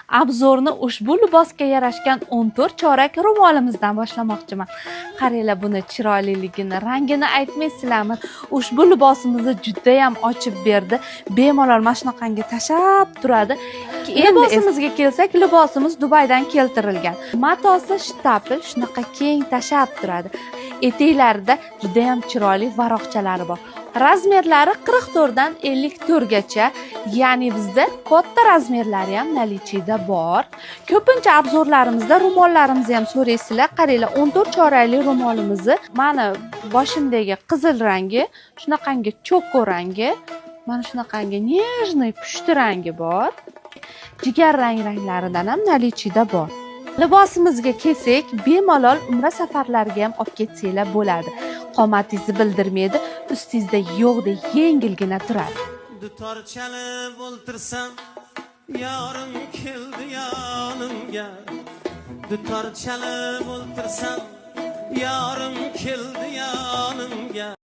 Обзор ni ushbu libosga yarashgan 14 chorak ro'molimizdan boshlamoqchiman. Qaranglar buni chiroyliligini, rangini aytmaysizlarmi? Ushbu libosimizni judayam ochib berdi. Bemalol mana shunaqangi tashlab turadi. Endi libosimizga kelsak, libosimiz Dubaydan keltirilgan. Matosi штапель, shunaqa keng tashlab turadi. Etaklarida judayam chiroyli varoqchalari bor. Размер lari 44 dan 54 gacha, ya'ni bizda katta размер lari ham наличие da bor. Ko'pincha обзор larimizda ro'mollarimizni ham so'raysizlar. Qaranglar, 14 chorakli ro'molimizni mani boshimdagi qizil rangi, shunaqangi cho'ko rangi, mana shunaqangi нежный pushti rangi bor. Jigarrang ranglaridan ham наличие da bor. Libosimizga kelsak, bemalol umra safarlariga ham olib ketsanglar bo'ladi. Qomatingizni bildirmaydi, ustingizda yo'qdek yengilgina turadi. Dutor chalib o'ltirsam, yorim keldi yonimga. Dutor chalib o'ltirsam, yorim keldi yonimga.